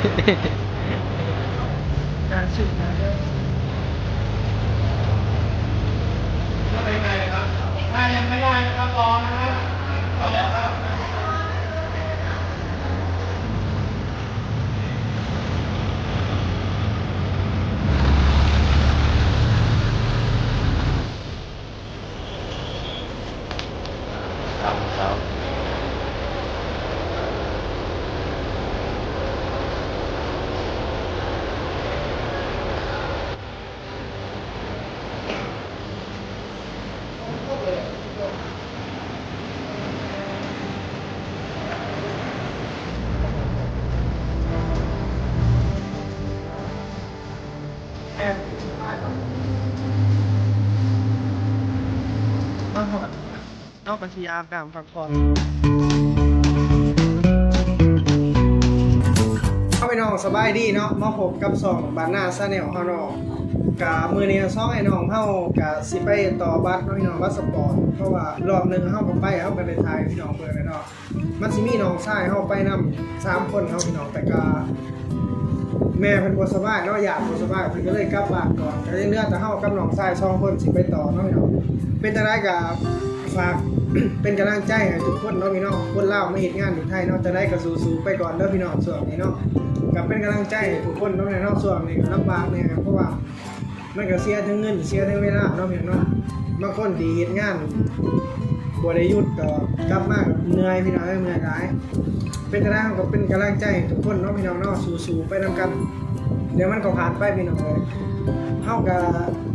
ໜ້າຊື່ນະເດີ ໄປໄກນະຄັບ ຖ້າຍັງໄມ່ໄດ້ນະຄັບ ລໍນະຮະ ລໍນະຄັບ. ມາຮອດ ເຮົາກໍຊິອາບນ້ຳພັກຜ່ອນ. ເອົາ ພີ່ນ້ອງ ສະບາຍດີເນາະ ມາພົບກັບຊ່ອງບ້ານນາ Channel ເຮົາເນາະ. ກະມື້ນີ້ສອງອ້າຍນ້ອງເຮົາກະຊິໄປຕໍ່ບັດເນາະ ພີ່ນ້ອງ ບັດສະປອດ ເພາະວ່າລອບໜຶ່ງເຮົາກໍໄປ ເຮົາກໍໄດ້ຖ່າຍໃຫ້ພີ່ນ້ອງເບິ່ງແລ້ວເນາະ. ມັນຊິມີນ້ອງຊາຍເຮົາໄປນຳສາມຄົນເນາະ ພີ່ນ້ອງ ແຕ່ກະແມ່ເພິ່ນບໍ່ສະບາຍເນາະ ຍາດບໍ່ສະບາຍ ເພິ່ນກໍເລີຍກັບບ້ານກ່ອນ ກໍເຫຼືອແຕ່ເຮົາກັບນ້ອງຊາຍສອງຄົນຊິໄປຕໍ່ເນາະ ພີ່ນ້ອງ. ເປັນຈັ່ງໃດກໍຝາກເປັນກຳລັງໃຈໃຫ້ທຸກຄົນເນາະ ພີ່ນ້ອງ. ຄົນລາວມາເຮັດງານຢູ່ໄທເນາະ ຈັ່ງໃດກໍສູ້ໆໄປກ່ອນເດີ ພີ່ນ້ອງ. ຊ່ວງນີ້ເນາະ ກໍເປັນກຳລັງໃຈໃຫ້ທຸກຄົນເນາະ ພີ່ນ້ອງ. ຊ່ວງນີ້ກໍລຳບາກແດ່ ເພາະວ່າ ມັນກໍເສຍທັງເງິນ ເສຍທັງເວລາເນາະ ພີ່ນ້ອງເນາະ. ບາງຄົນທີ່ເຮັດງານບໍ່ໄດ້ຢຸດ ກໍກັບມາກໍເມື່ອຍ ພີ່ນ້ອງເອີຍ ເມື່ອຍຫຼາຍ. ເປັນຈັ່ງໃດເຮົາກໍເປັນກຳລັງໃຈໃຫ້ທຸກຄົນເນາະ ພີ່ນ້ອງເນາະ ສູ້ໆໄປນຳກັນ ດຽວມັນກໍຜ່ານໄປ ພີ່ນ້ອງເອີຍ. ເຮົາກໍ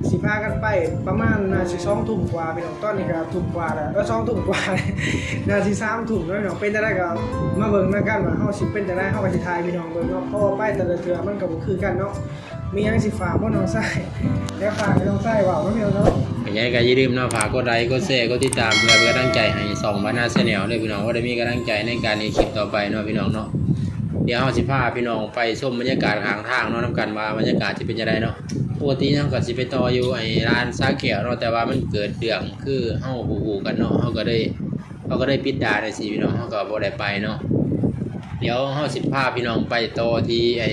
ຊິພາກັນໄປປະມານ ໜ້າຊິສອງທຸ່ມກວ່າ ພີ່ນ້ອງ. ຕອນນີ້ກໍທຸ່ມກວ່າແລ້ວ ເອີ ສອງທຸ່ມກວ່າ ໜ້າຊິສາມທຸ່ມແລ້ວ ພີ່ນ້ອງ. ເປັນຈັ່ງໃດກໍມາເບິ່ງນຳກັນວ່າເຮົາຊິເປັນຈັ່ງໃດ ເຮົາກໍຊິຖ່າຍໃຫ້ພີ່ນ້ອງເບິ່ງເນາະ ເພາະວ່າໄປແຕ່ລະເທື່ອມັນກໍບໍ່ຄືກັນເນາະ. ມີຫຍັງຊິຝາກບໍ່ນ້ອງຊາຍ? ແລ້ວຝາກໃຫ້ນ້ອງຊາຍເວົ້ານຳແດ່ເນາະ. ຍັງໄງກໍຢ່າລືມເນາະ ຝາກກົດໄລ ກົດແຊ ກົດຕິດຕາມ ເພື່ອເປັນກຳລັງໃຈໃຫ້ຊ່ອງບ້ານນາ Channel ເດີພີ່ນ້ອງ ວ່າໄດ້ມີກຳລັງໃຈໃນການເຮັດຄລິບຕໍ່ໄປເນາະ ພີ່ນ້ອງເນາະ. ດຽວເຮົາຊິພາພີ່ນ້ອງໄປຊົມບັນຍາກາດຂ້າງທາງເນາະ ນຳກັນວ່າບັນຍາກາດຊິເປັນຈັ່ງໃດເນາະ. ປົກກະຕິເຮົາກໍຊິໄປຕໍ່ຢູ່ໄອ້ລານສາແກ້ວເນາະ ແຕ່ວ່າມັນເກີດເລື່ອງຄືເຮົາຮູ້ໆກັນເນາະ ເຮົາກໍເລີຍ ເຮົາກໍເລີຍປິດດ່ານຈັ່ງຊີ້ ພີ່ນ້ອງ ເຮົາກໍບໍ່ໄດ້ໄປເນາະ. ດຽວເຮົາຊິພາພີ່ນ້ອງໄປຕໍ່ທີ່ໄອ້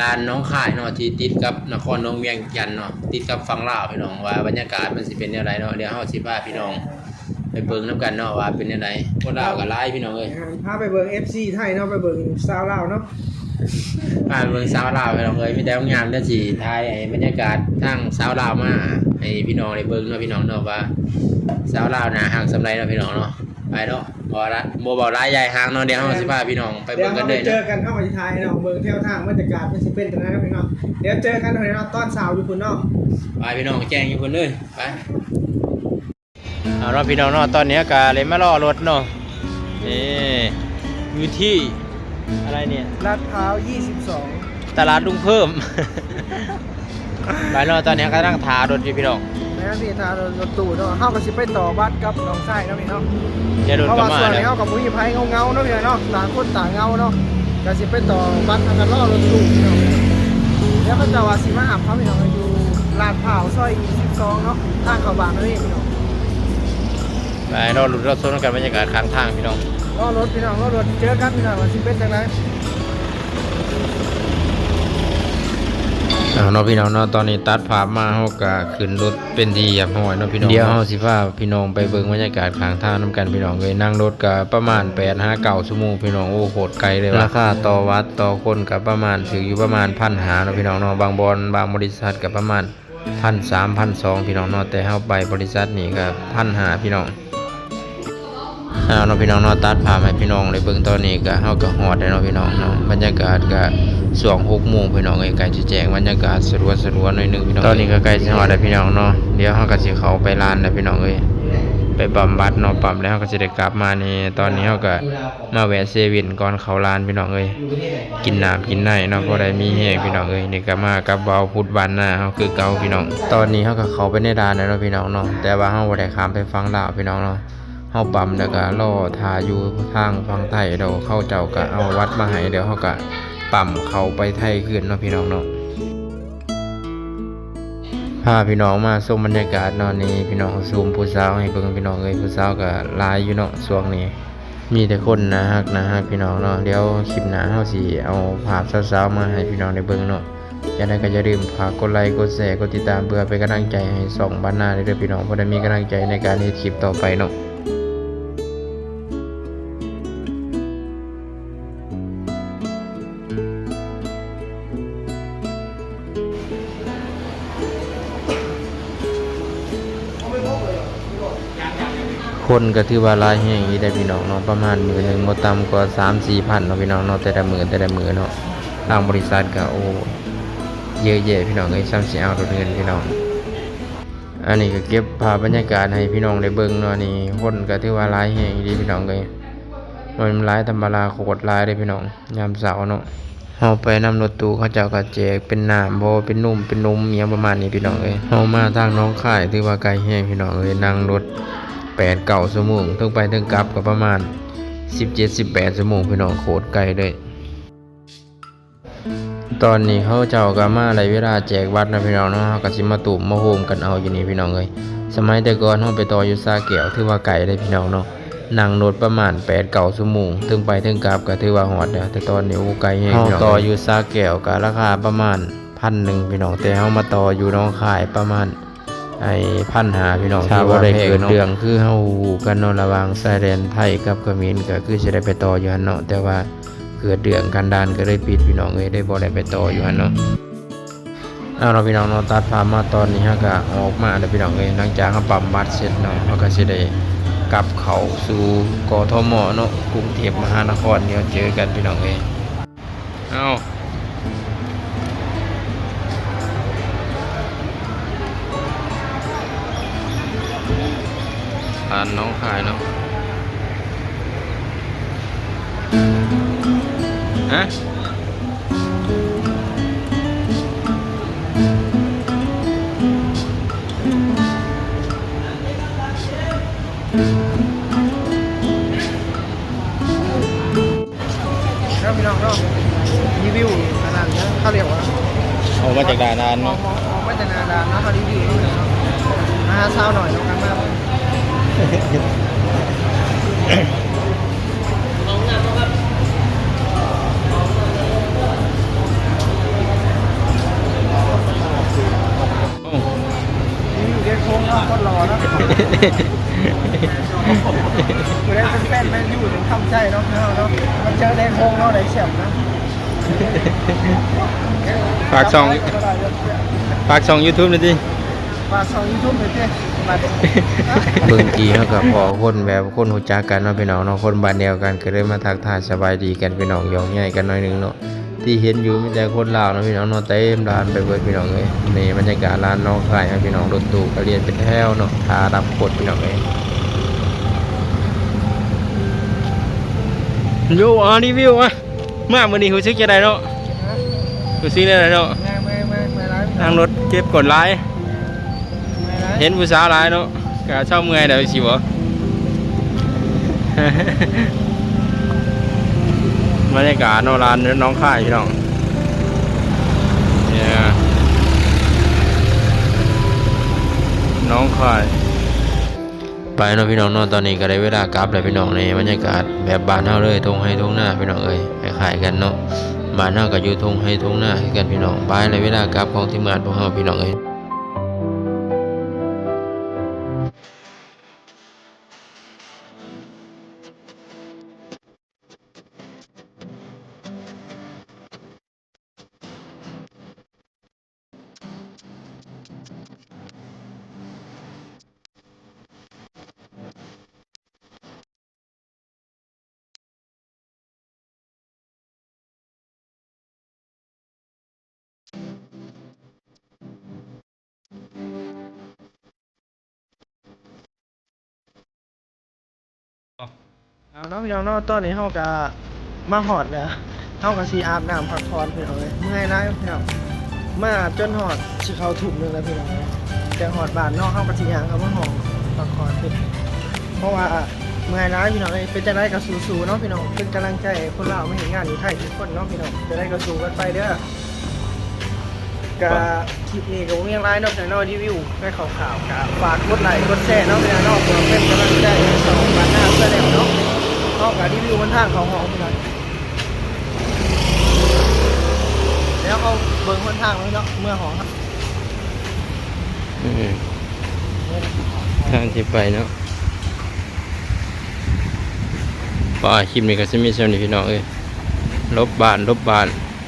ລານໜອງຄາຍເນາະ ທີ່ຕິດກັບນະຄອນຫຼວງວຽງຈັນເນາະ ຕິດກັບຝັ່ງລາວ ພີ່ນ້ອງ ວ່າບັນຍາກາດມັນຊິເປັນແນວໃດເນາະ. ດຽວເຮົາຊິພາພີ່ນ້ອງໄປເບິ່ງນຳກັນເນາະ ວ່າເປັນແນວໃດ. ຄົນລາວກໍຫຼາຍ ພີ່ນ້ອງເອີຍ ພາໄປເບິ່ງ ເອັຟຊີ ໄທເນາະ ໄປເບິ່ງສາວລາວເນາະ ພາໄປເບິ່ງສາວລາວ ພີ່ນ້ອງເອີຍ. ມີແຕ່ງາມ ດຽວຊິຖ່າຍໃຫ້ບັນຍາກາດທາງສາວລາວມາໃຫ້ພີ່ນ້ອງໄດ້ເບິ່ງເນາະ ພີ່ນ້ອງເນາະ ວ່າສາວລາວໜ້າຮັກສ່ຳໃດເນາະ ພີ່ນ້ອງເນາະ. ໄປເນາະ ບໍ່ລະ ບໍ່ເວົ້າຫຼາຍຢາຍຫ່າງເນາະ ດຽວເຮົາຊິພາພີ່ນ້ອງໄປເບິ່ງກັນເລີຍເນາະ. ດຽວເຮົາໄປເຈີກັນ ເຮົາກໍຊິຖ່າຍໃຫ້ນ້ອງເບິ່ງແຖວທາງ ບັນຍາກາດມັນຊິເປັນຈັ່ງໃດເນາະ ພີ່ນ້ອງ. ດຽວເຈີກັນ ພີ່ນ້ອງ ຕອນເຊົ້າຢູ່ພຸ້ນເນາະ ໄປ ພີ່ນ້ອງ ແຈ້ງຢູ່ພຸ້ນເລີຍ ໄປ. ເອົາເນາະ ພີ່ນ້ອງເນາະ ຕອນນີ້ກໍເລີຍມາລໍລົດເນາະ ນີ້ ຢູ່ທີ່ ອະໄລນີ້ ລາດພ້າວ ຊາວສອງ ຕະຫຼາດລຸງເພີ່ມ ໄປເນາະ. ຕອນນີ້ກຳລັງຖ້າລົດຢູ່ ພີ່ນ້ອງ ແມ່ນ ຖ້າລົດຕູ້ເນາະ. ເຮົາກໍຊິໄປຕໍ່ບັດກັບນ້ອງຊາຍເນາະ ພີ່ນ້ອງ ເພາະວ່າຊ່ວງນີ້ເຮົາກໍບໍ່ມີໃຜ ເຫງົາໆເນາະ ພີ່ນ້ອງເນາະ ຕ່າງຄົນຕ່າງເຫງົາເນາະ. ກໍຊິໄປຕໍ່ບັດ ແລ້ວກໍລໍລົດຕູ້ ພີ່ນ້ອງ. ດຽວເຂົາເຈົ້າວ່າຊິມາຮັບເຮົາ ພີ່ນ້ອງ ຢູ່ລາດພ້າວ ຊອຍຊາວສອງເນາະ ທາງເຂົ້າບ້ານເຮົາເອງ ພີ່ນ້ອງ. ໄປລໍລຸ້ນລໍຊົມນຳກັນ ບັນຍາກາດຂ້າງທາງ ພີ່ນ້ອງ. ລໍລົດ ພີ່ນ້ອງ ລໍລົດ ເຈີກັນ ພີ່ນ້ອງ ວ່າຊິເປັນຈັ່ງໃດ. ເອົາເນາະ ພີ່ນ້ອງເນາະ ຕອນນີ້ຕັດພາບມາ ເຮົາກະຂຶ້ນລົດເປັນທີ່ຮຽບຮ້ອຍເນາະ ພີ່ນ້ອງເນາະ. ດຽວເຮົາຊິພາພີ່ນ້ອງໄປເບິ່ງບັນຍາກາດຂ້າງທາງນຳກັນ ພີ່ນ້ອງເອີຍ. ນັ່ງລົດກະປະມານແປດຫາເກົ້າຊົ່ວໂມງ ພີ່ນ້ອງ. ໂອ້ ໂຄດໄກເລີຍວ່າ. ລາຄາຕໍ່ວັດຕໍ່ຄົນກະປະມານ ຖືກຢູ່ປະມານພັນຫ້າເນາະ ພີ່ນ້ອງເນາະ. ບາງບ່ອນບາງບໍລິສັດກະປະມານ ພັນສາມ ພັນສອງ ພີ່ນ້ອງເນາະ ແຕ່ເຮົາໄປບໍລິສັດນີ້ກໍພັນຫ້າ ພີ່ນ້ອງ. ເອົາເນາະ ພີ່ນ້ອງເນາະ ຕັດພາບໃຫ້ພີ່ນ້ອງໄດ້ເບິ່ງ. ຕອນນີ້ກໍ ເຮົາກໍຮອດແລ້ວເນາະ ພີ່ນ້ອງເນາະ. ບັນຍາກາດກໍຊ່ວງຫົກໂມງ ພີ່ນ້ອງເອີຍ ໃກ້ຊິແຈ້ງ ບັນຍາກາດສະຫຼວດໆໜ້ອຍໜຶ່ງ ພີ່ນ້ອງ. ຕອນນີ້ກໍໃກ້ຊິຮອດແລ້ວ ພີ່ນ້ອງເນາະ. ດຽວເຮົາກໍຊິເຂົ້າໄປຮ້ານແລ້ວ ພີ່ນ້ອງເອີຍ ໄປປ້ຳບັດເນາະ. ປ້ຳແລ້ວເຮົາກໍຊິໄດ້ກັບມານີ້. ຕອນນີ້ເຮົາກໍ ມາແວະເຊເວັນກ່ອນເຂົ້າຮ້ານ ພີ່ນ້ອງເອີຍ ກິນນ້ຳກິນໃນເນາະ ພໍໄດ້ມີແຮງ ພີ່ນ້ອງເອີຍ. ນີ້ກໍມາກັບບ່າວພຸດບ້ານນາເຮົາຄືເກົ່າ ພີ່ນ້ອງ. ຕອນນີ້ເຮົາກໍເຂົ້າໄປໃນຮ້ານແລ້ວເນາະ ພີ່ນ້ອງເນາະ ແຕ່ວ່າເຮົາບໍ່ໄດ້ຂ້າມໄປຝັ່ງລາວ ພີ່ນ້ອງເນາະ. ເຮົາປ້ຳແລ້ວກໍລໍຖ້າຢູ່ທາງຝັ່ງໄທ ແລ້ວເຂົາເຈົ້າກໍເອົາບັດມາໃຫ້ ແລ້ວເຮົາກໍປ້ຳເຂົ້າໄປໄທຄືນເນາະ ພີ່ນ້ອງເນາະ. ພາພີ່ນ້ອງມາຊົມບັນຍາກາດເນາະ ນີ້ພີ່ນ້ອງ ຊູມຜູ້ສາວໃຫ້ເບິ່ງ ພີ່ນ້ອງເອີຍ. ຜູ້ສາວກໍຫຼາຍຢູ່ເນາະຊ່ວງນີ້. ມີແຕ່ຄົນໜ້າຮັກ ໜ້າຮັກ ພີ່ນ້ອງເນາະ. ດຽວຄລິບໜ້າເຮົາຊິເອົາພາບສາວໆມາໃຫ້ພີ່ນ້ອງໄດ້ເບິ່ງເນາະ. ຈັ່ງໃດກໍຢ່າລືມຝາກກົດໄລ ກົດແຊ ກົດຕິດຕາມ ເພື່ອເປັນກຳລັງໃຈໃຫ້ຊ່ອງບ້ານນາເດີພີ່ນ້ອງ ເພື່ອໄດ້ມີກຳລັງໃຈໃນການເຮັດຄລິບຕໍ່ໄປເນາະ. ຄົນກໍຖືວ່າຫຼາຍແຮງອີ່ຫຼີເດ້ພີ່ນ້ອງເນາະ, ປະມານມື້ໜຶ່ງບໍ່ຕ່ຳກວ່າສາມສີ່ພັນເນາະພີ່ນ້ອງເນາະ, ແຕ່ລະມື້ ແຕ່ລະມື້ເນາະ. ທາງບໍລິສັດກໍ ໂອ້ ເຍອະແຍະພີ່ນ້ອງເອີຍ, ສ່ຳຊິເອົາລົດເງິນພີ່ນ້ອງ. ອັນນີ້ກໍເກັບພາບບັນຍາກາດໃຫ້ພີ່ນ້ອງໄດ້ເບິ່ງເນາະ. ນີ້ຄົນກໍຖືວ່າຫຼາຍແຮງອີ່ຫຼີພີ່ນ້ອງເອີຍ, ມັນຫຼາຍທຳມະດາ ໂຄດຫຼາຍເດ້ພີ່ນ້ອງ. ຍາມເຊົ້າເນາະ ເຮົາໄປນຳລົດຕູ້ ເຂົາເຈົ້າກໍແຈກເປັນນ້ຳບໍ ເປັນນົມ ເປັນນົມ ອີ່ຫຍັງປະມານນີ້ພີ່ນ້ອງເອີຍ. ເຮົາມາທາງໜອງຄາຍ ຖືວ່າໄກແຮງພີ່ນ້ອງເອີຍ, ນັ່ງລົດແປດເກົ້າຊົ່ວໂມງ ເຖິງໄປເຖິງກັບກໍປະມານສິບເຈັດ ສິບແປດຊົ່ວໂມງພີ່ນ້ອງ, ໂຄດໄກເລີຍ. ຕອນນີ້ເຂົາເຈົ້າກໍມາໄດ້ເວລາແຈກບັດແລ້ວພີ່ນ້ອງເນາະ, ເຮົາກໍຊິມາຕຸ້ມມາໂຮມກັນເອົາຢູ່ນີ້ພີ່ນ້ອງເອີຍ. ສະໄໝແຕ່ກ່ອນເຮົາໄປຕໍ່ຢູ່ສະແກ້ວ ຖືວ່າໄກເດ້ພີ່ນ້ອງເນາະ. ນັ່ງລົດປະມານແປດເກົ້າຊົ່ວໂມງ ເຖິງໄປເຖິງກັບກໍຖືວ່າຮອດແລ້ວ, ແຕ່ຕອນນີ້ ໂອ້ ໄກແຮງ. ເຮົາຕໍ່ຢູ່ສະແກ້ວກໍລາຄາປະມານພັນໜຶ່ງພີ່ນ້ອງ, ແຕ່ເຮົາມາຕໍ່ຢູ່ໜອງຄາຍປະມານ ໄອ້ ພັນຫ້າພີ່ນ້ອງ. ຖ້າບໍ່ໄດ້ເກີດເລື່ອງຄືເຮົາຮູ້ກັນເນາະ ລະຫວ່າງຊາຍແດນໄທກັບຂະເໝນ ກໍຄືຊິໄດ້ໄປຕໍ່ຢູ່ຫັ້ນເນາະ, ແຕ່ວ່າເກີດເລື່ອງກັນດານກໍເລີຍປິດພີ່ນ້ອງເອີຍ, ໄດ້ບໍ່ໄດ້ໄປຕໍ່ຢູ່ຫັ້ນເນາະ. ເອົາລະພີ່ນ້ອງເນາະ, ຕັດພາບມາຕອນນີ້ ເຮົາກໍອອກມາແລ້ວພີ່ນ້ອງເອີຍ. ຫຼັງຈາກເຮົາປ້ຳບັດເສັດເນາະ ເຮົາກໍຊິໄດ້ກັບເຂົ້າສູ່ ກທມ ເນາະ ກຸງເທບມະຫານະຄອນ. ດຽວເຈີກັນພີ່ນ້ອງເອີຍ. ເອົາ ຜ່ານໜອງຄາຍເນາະ. ຮະ? ເນາະພີ່ນ້ອງເນາະ ຣີວິວອັນນັ້ນເນາະ ເຂົາຮຽກວ່າ ອອກມາຈາກໜ້າດ່ານເນາະ ອອກ ອອກມາຈາກໜ້າດ່ານເນາະ ເຮົາຣີວິວເນາະ ມາຫາສາວໜ້ອຍເນາະ ກັນມາ ໂອ້ ນີ້ຢູ່ແດງໂຄງເນາະ ໂຄດຫຼໍ່ເນາະ ຜູ້ໃດເປັນແຟນແມນຢູຕ້ອງທຳໃຈເນາະ ເຮົາເນາະ ມາເຈີແດງໂຄງເນາະ ໄດ້ແຊມເນາະ ຝາກຊ່ອງ ຝາກຊ່ອງຢູທູບໜ່ອຍຕິ ຝາກຊ່ອງຢູທູບໜ່ອຍຕິ ເບິ່ງກີ້ເຮົາກໍພໍ້ຄົນແບບຄົນຮູ້ຈັກກັນເນາະ ພີ່ນ້ອງເນາະ ຄົນບ້ານດຽວກັນ ກໍເລີຍມາທັກທາຍສະບາຍດີກັນ ພີ່ນ້ອງ ຢອກໃຫຍ່ກັນໜ້ອຍໜຶ່ງເນາະ. ທີ່ເຫັນຢູ່ມີແຕ່ຄົນລາວເນາະພີ່ນ້ອງເນາະ ເຕັມລານໄປເບິດພີ່ນ້ອງເອີຍ. ນີ້ບັນຍາກາດລານໜອງຄາຍເຮົາພີ່ນ້ອງ ລົດຕູ້ກໍລຽນເປັນແຖວເນາະ ຖ້າຮັບຄົນພີ່ນ້ອງເອີຍ. ໂຢ ອາ ຣີວິວອະ ມາມື້ນີ້ຮູ້ສຶກຈັ່ງໃດເນາະ? ຮູ້ສຶກແນວໃດເນາະ? ນັ່ງລົດເຈັບກົ້ນຫຼາຍ. ເຫັນຜູ້ສາວຫຼາຍເນາະ ກະເຊົາເມື່ອຍແລ້ວຊິບໍ ບັນຍາກາດເນາະ ລານໜອງຄາຍພີ່ນ້ອງ ໜອງຄາຍ. ໄປເນາະພີ່ນ້ອງເນາະ ຕອນນີ້ກໍໄດ້ເວລາກັບແລ້ວພີ່ນ້ອງ. ນີ້ບັນຍາກາດແບບບ້ານເຮົາເລີຍ ທົ່ງໄຮ່ທົ່ງນາພີ່ນ້ອງເອີຍ ຄ້າຍໆກັນເນາະ ບ້ານເຮົາກໍຢູ່ທົ່ງໄຮ່ທົ່ງນາຄືກັນພີ່ນ້ອງ. ໄປ ໄດ້ເວລາກັບຂອງທີມງານພວກເຮົາພີ່ນ້ອງເອີຍ. ເອົາເນາະພີ່ນ້ອງເນາະ ຕອນນີ້ເຮົາກະມາຮອດແລ້ວ ເຮົາກະຊິອາບນ້ຳພັກຜ່ອນພີ່ນ້ອງເອີຍ ເມື່ອຍຫຼາຍພີ່ນ້ອງ ມາຈົນຮອດຊິເຂົ້າທຸ່ມໜຶ່ງແລ້ວພີ່ນ້ອງເອີຍ ແຕ່ຮອດບ້ານເນາະ ເຮົາກະຊິຍ່າງເຂົ້າມາຫ້ອງພັກຜ່ອນ ເພາະວ່າເມື່ອຍຫຼາຍພີ່ນ້ອງເອີຍ. ເປັນຈັ່ງໃດກະສູ້ໆເນາະພີ່ນ້ອງ ເປັນກຳລັງໃຈໃຫ້ຄົນລາວມາເຮັດງານຢູ່ໄທທຸກຄົນເນາະພີ່ນ້ອງ ຈັ່ງໃດກະສູ້ກັນໄປເດີ. ກະຄລິບນີ້ກະບໍ່ມີຫຍັງຫຼາຍເນາະ ແຕ່ເນາະ ຣີວິວໄປຄ່າວໆ ກະຝາກກົດໄລກົດແຊເນາະ ເພື່ອເນາະ ເພື່ອເປັນກຳລັງໃຈໃຫ້ຊ່ອງບ້ານນາແຊນແນວເນາະ. ເຮົາກະຣີວິວຫົນທາງເຂົ້າຫ້ອງພີ່ນ້ອງ ແລ້ວເຮົາເບິ່ງຫົນທາງເນາະ ເມືອຫ້ອງ ເອີ ທາງທີ່ໄປເນາະ. ປ້າ ຄລິບນີ້ກະຊິມີສ່ຳນີ້ພີ່ນ້ອງເອີຍ ຫຼົບບ້ານ ຫຼົບບ້ານ.